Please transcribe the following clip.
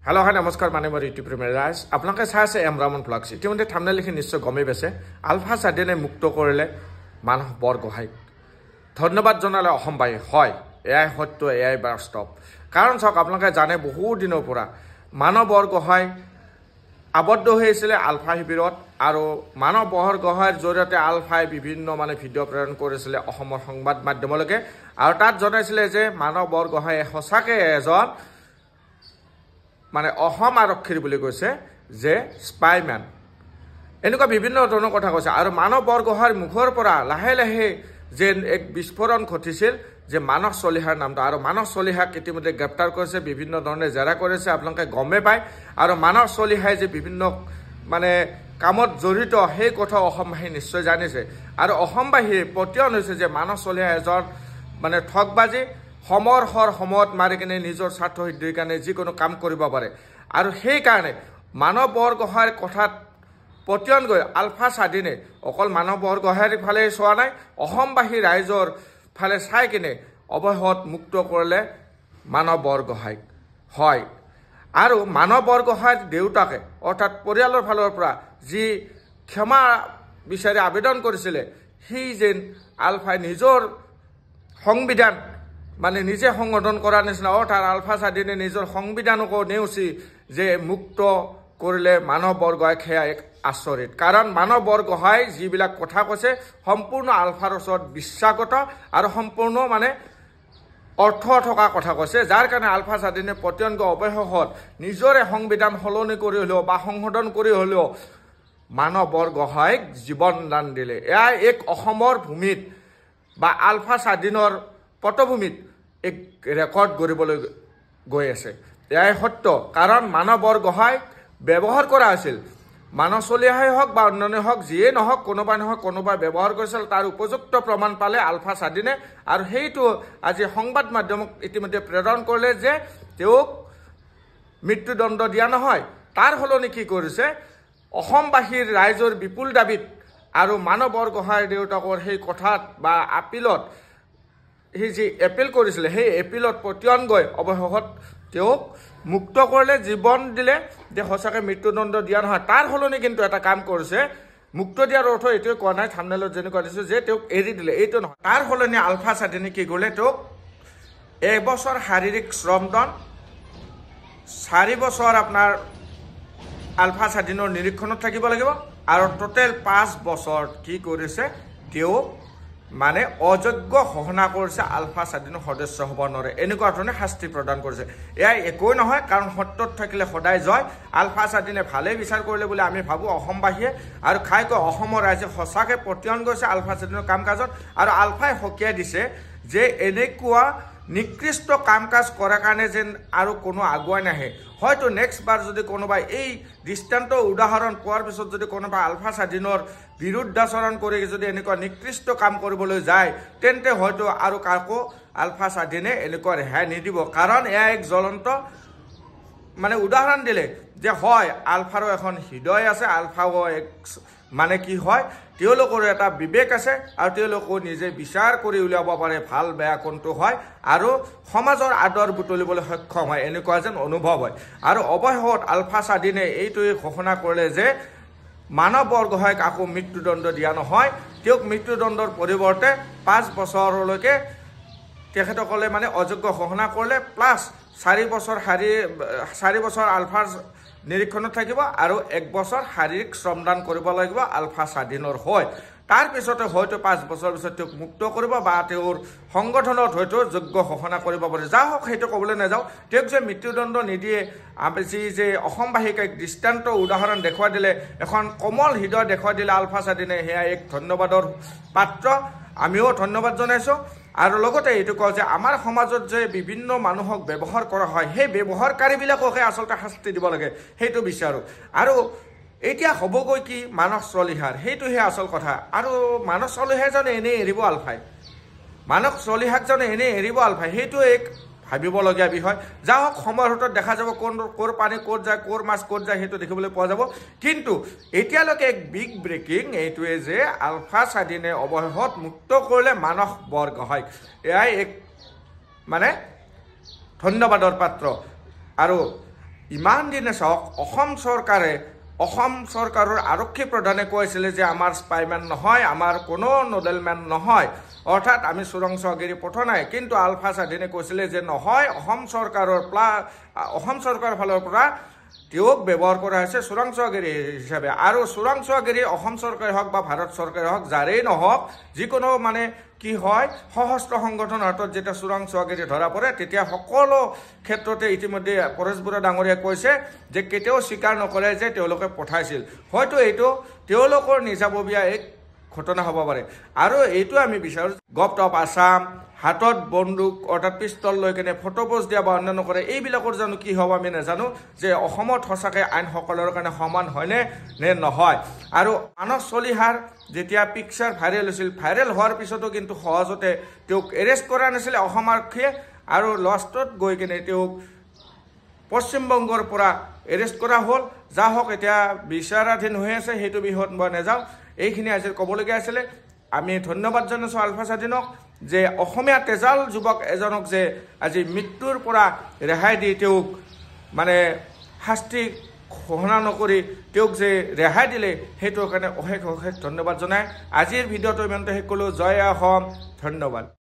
Hello' হাই নমস্কাৰ, মানে মোৰ ইউটিউব প্ৰেমী ৰাইজ, আপোনালোকে চাই আছে এম ৰামন ভ্লগছ। ইতিমধ্যে থাম্বনেইল লিখি নিশ্চয় গমেই পাইছে, আলফা স্বাধীনে মুক্ত কৰিলে মানস বৰগোহাঁইক। ধন্যবাদ জনালে অসমবাসী। হয়, এয়াই সত্য, এয়াই বাস্তৱ। কাৰণ চাওক, আপোনালোকে জানে বহু দিনৰ পৰা মানস বৰগোহাঁই আবদ্ধ হৈ আছিলে আলফা শিবিৰত আৰু মানস বৰগোহাঁইৰ জৰিয়তে আলফাই বিভিন্ন মানে ভিডিঅ' প্ৰেৰণ কৰিছিলে অসমৰ সংবাদ মাধ্যমলৈকে আৰু তাত জনাইছিলে যে মানস বৰগোহাঁয়ে সঁচাকৈ এজন মানে অসম আৰক্ষীৰ বুলি কৈছে যে স্পাইমেন, এনেকুৱা বিভিন্ন ধৰণৰ কথা কৈছে। আৰু মানস বৰগোহাঁইৰ মুখৰ পৰা লাহে লাহে যেন এক বিস্ফোৰণ ঘটিছিল যে মানস চলিহাৰ নামটো। আৰু মানস চলিহাক ইতিমধ্যে গ্ৰেপ্তাৰ কৰিছে, বিভিন্ন ধৰণে জেৰা কৰিছে, আপোনালোকে গমেই পায়। আৰু মানস চলিহাই যে বিভিন্ন মানে কামত জড়িত সেই কথা অসমবাসী নিশ্চয় জানিছে। আৰু অসমবাসী পতিয়ন হৈছে যে মানস চলিহা এজন মানে ঠগবাজী, সমৰ সৰ সময়ত মাৰি কিনে নিজৰ স্বাৰ্থ সিদ্ধিৰ কাৰণে যিকোনো কাম কৰিব পাৰে। আৰু সেইকাৰণে মানস বৰগোহাঁইৰ কথাত পতিয়ন গৈ আলফা স্বাধীনে অকল মানস বৰগোহাঁইৰ ফালে চোৱা নাই, অসমবাসী ৰাইজৰ ফালে চাই কিনে অৱশেষত মুক্ত কৰিলে মানস বৰগোহাঁইক। হয়, আৰু মানস বৰগোহাঁইৰ দেউতাকে অৰ্থাৎ পৰিয়ালৰ ফালৰ পৰা যি ক্ষমা বিচাৰি আবেদন কৰিছিলে, সেই যেন আলফাই নিজৰ সংবিধান মানে নিজে সংশোধন কৰাৰ নিচিনা, অৰ্থাৎ আলফা স্বাধীনে নিজৰ সংবিধানকো নেওচি যে মুক্ত কৰিলে মানস বৰগোহাঁইক, সেয়া এক আচৰিত। কাৰণ মানস বৰগোহাঁই যিবিলাক কথা কৈছে সম্পূৰ্ণ আলফাৰ ওচৰত বিশ্বাসগত আৰু সম্পূৰ্ণ মানে অৰ্থ থকা কথা কৈছে, যাৰ কাৰণে আলফা স্বাধীনে পতিয়ন গৈ অৱশেষত নিজৰে সংবিধান সলনি কৰি হ'লেও বা সংশোধন কৰি হ'লেও মানস বৰগোহাঁইক জীৱন দান দিলে। এয়া এক অসমৰ ভূমিত বা আলফা স্বাধীনৰ পটভূমিত এক ৰেকৰ্ড গঢ়িবলৈ গৈ আছে। এয়াই সত্য। কাৰণ মানস বৰগোহাঁইক ব্যৱহাৰ কৰা হৈছিল, মানস চলিহাই হওক বা অন্যান্য হওক, যিয়ে নহওক, কোনোবা নহওক কোনোবাই ব্যৱহাৰ কৰিছিল, তাৰ উপযুক্ত প্ৰমাণ পালে আলফা স্বাধীনে। আৰু সেইটো আজি সংবাদ মাধ্যমক ইতিমধ্যে প্ৰেৰণ কৰিলে যে তেওঁক মৃত্যুদণ্ড দিয়া নহয়। তাৰ সলনি কি কৰিছে, অসমবাসীৰ ৰাইজৰ বিপুল দাবীত আৰু মানস বৰগোহাঁইৰ দেউতাকৰ সেই কথাত বা আপিলত সেই যি এপিল কৰিছিলে, সেই এপিলত পতিয়ন গৈ অৱশেষত তেওঁক মুক্ত কৰিলে, জীৱন দিলে যে সঁচাকৈ মৃত্যুদণ্ড দিয়া নহয়। তাৰ সলনি কিন্তু এটা কাম কৰিছে, মুক্ত দিয়াৰ অৰ্থ এইটোৱে কোৱা নাই, থাম্বনেইলত যেনেকুৱা দিছোঁ যে তেওঁক এৰি দিলে, এইটো নহয়। তাৰ সলনি আলফা স্বাধীনে কি কৰিলে, তেওঁক 1 বছৰ শাৰীৰিক শ্ৰমদান, 4 বছৰ আপোনাৰ আলফা স্বাধীনৰ নিৰীক্ষণত থাকিব লাগিব আৰু টোটেল 5 বছৰ কি কৰিছে, তেওঁক মানে অযোগ্য ঘোষণা কৰিছে, আলফা স্বাধীনৰ সদস্য হ'ব নোৱাৰে, এনেকুৱা ধৰণে শাস্তি প্ৰদান কৰিছে। এয়াই একোৱেই নহয়, কাৰণ সত্যত থাকিলে সদায় জয়। আলফা স্বাধীনে ভালেই বিচাৰ কৰিলে বুলি আমি ভাবোঁ অসমবাসীয়ে, আৰু ঘাইকৈ অসমৰ ৰাইজে সঁচাকৈ পতিয়ন গৈছে আলফা স্বাধীনৰ কাম কাজত। আৰু আলফাই সকীয়াই দিছে যে এনেকুৱা নিকৃষ্ট কাম কাজ কৰাৰ কাৰণে যেন আৰু কোনো আগুৱাই নাহে। হয়তো নেক্সট বাৰ যদি কোনোবাই এই দৃষ্টান্ত উদাহৰণ পোৱাৰ পিছত যদি কোনোবা আলফা স্বাধীনৰ বিৰুদ্ধাচৰণ কৰি যদি এনেকুৱা নিকৃষ্ট কাম কৰিবলৈ যায়, তেন্তে হয়তো আৰু কাকো আলফা স্বাধীনে এনেকুৱা ৰেহাই নিদিব। কাৰণ এয়া এক জ্বলন্ত মানে উদাহৰণ দিলে যে হয় আলফাৰো এখন হৃদয় আছে, আলফাও এক মানে কি হয়, তেওঁলোকৰো এটা বিবেক আছে আৰু তেওঁলোকো নিজে বিচাৰ কৰি উলিয়াব পাৰে ভাল বেয়া কোনটো হয় আৰু সমাজৰ আদৰ বুটলিবলৈ সক্ষম হয়, এনেকুৱা যেন অনুভৱ হয়। আৰু অৱশেষত আলফা স্বাধীনে এইটোৱে ঘোষণা কৰিলে যে মানস বৰগোহাঁইক আকৌ মৃত্যুদণ্ড দিয়া নহয়, তেওঁক মৃত্যুদণ্ডৰ পৰিৱৰ্তে 5 বছৰলৈকে তেখেতসকলে মানে অযোগ্য ঘোষণা কৰিলে, প্লাছ 4 বছৰ 4 বছৰ আলফাৰ নিৰীক্ষণত থাকিব আৰু 1 বছৰ শাৰীৰিক শ্ৰমদান কৰিব লাগিব আলফা স্বাধীনৰ হৈ। তাৰপিছতে হয়তো 5 বছৰ পিছত তেওঁক মুক্ত কৰিব বা তেওঁৰ সংগঠনত হয়তো যোগ্য ঘোষণা কৰিব পাৰে। যা হওক সেইটো ক'বলৈ নাযাওঁ, তেওঁক যে মৃত্যুদণ্ড নিদিয়ে, যি যে অসমবাসীক এক দৃষ্টান্ত উদাহৰণ দেখুৱাই দিলে, এখন কোমল হৃদয় দেখুৱাই দিলে আলফা স্বাধীনে, সেয়া এক ধন্যবাদৰ পাত্ৰ। আমিও ধন্যবাদ জনাইছোঁ। আৰু লগতে এইটো কওঁ যে আমাৰ সমাজত যে বিভিন্ন মানুহক ব্যৱহাৰ কৰা হয়, সেই ব্যৱহাৰকাৰীবিলাককে আচলতে শাস্তি দিব লাগে, সেইটো বিচাৰোঁ। আৰু এতিয়া হ'বগৈ কি মানস চলিহাৰ, সেইটোহে আচল কথা। আৰু মানস চলিহাই জানো এনেই এৰিব আলফাই, মানস চলিহাক জানো এনেই এৰিব আলফাই, সেইটো এক ভাবিবলগীয়া বিষয়। যা হওক সময়ৰ হাতত দেখা যাব কোন ক'ৰ পানী ক'ত যায়, ক'ৰ মাছ ক'ত যায়, সেইটো দেখিবলৈ পোৱা যাব। কিন্তু এতিয়ালৈকে এক বিগ ব্ৰেকিং এইটোৱে যে আলফা স্বাধীনে অৱশেষত মুক্ত কৰিলে মানস বৰগোহাঁইক, এয়াই এক মানে ধন্যবাদৰ পাত্ৰ। আৰু ইমান দিনে চাওক, অসম চৰকাৰে, অসম চৰকাৰৰ আৰক্ষী প্ৰধানে কৈছিলে যে আমাৰ স্পাইমেন নহয়, আমাৰ কোনো নডেলমেন নহয়, অৰ্থাৎ আমি চোৰাংচোৱাগিৰি পঠোৱা নাই। কিন্তু আলফা স্বাধীনে কৈছিলে যে নহয়, অসম চৰকাৰৰ ফালৰ পৰা তেওঁক ব্যৱহাৰ কৰা হৈছে চোৰাংচোৱাগিৰি হিচাপে। আৰু চোৰাংচোৱাগিৰি অসম চৰকাৰে হওক বা ভাৰত চৰকাৰে হওক, যাৰেই নহওক, যিকোনো মানে কি হয়, সশস্ত্ৰ সংগঠনৰ হাতত যেতিয়া চোৰাংচোৱাগিৰি ধৰা পৰে তেতিয়া সকলো ক্ষেত্ৰতে ইতিমধ্যে পৰেশ বৰুৱা ডাঙৰীয়াই কৈছে যে কেতিয়াও স্বীকাৰ নকৰে যে তেওঁলোকে পঠাইছিল। হয়তো এইটো তেওঁলোকৰ নিজাববীয়া এক ঘটনা হ'ব পাৰে। আৰু এইটো আমি বিচাৰোঁ, গভট অফ আছাম হাতত বন্দুক অৰ্থাৎ পিষ্টল লৈ কেনে ফটো পোষ্ট দিয়া বা অন্যান্য কৰে, এইবিলাকৰ জানো কি হ'ব আমি নাজানো, যে অসমত সঁচাকৈ আইন সকলৰ কাৰণে সমান হয়নে নে নহয়। আৰু মানস চলিহাৰ যেতিয়া পিকচাৰ ভাইৰেল হৈছিল, ভাইৰেল হোৱাৰ পিছতো কিন্তু সহজতে তেওঁক এৰেষ্ট কৰা নাছিলে অসম আৰক্ষীয়ে, আৰু লাষ্টত গৈ কেনে তেওঁক পশ্চিমবংগৰ পৰা এৰেষ্ট কৰা হ'ল। যা হওক, এতিয়া বিচাৰাধীন হৈ আছে, সেইটো বিষয়ত মই নাযাওঁ। এইখিনি আজিৰ ক'বলগীয়া আছিলে। আমি ধন্যবাদ জনাইছোঁ আলফা স্বাধীনক যে অসমীয়া তেজাল যুৱক এজনক যে আজি মৃত্যুৰ পৰা ৰেহাই দি তেওঁক মানে শাস্তি ঘোষণা নকৰি তেওঁক যে ৰেহাই দিলে, সেইটোৰ কাৰণে অশেষ অশেষ ধন্যবাদ জনাই আজিৰ ভিডিঅ'টো ইমানতে শেষ কৰিলোঁ। জয় অসম, ধন্যবাদ।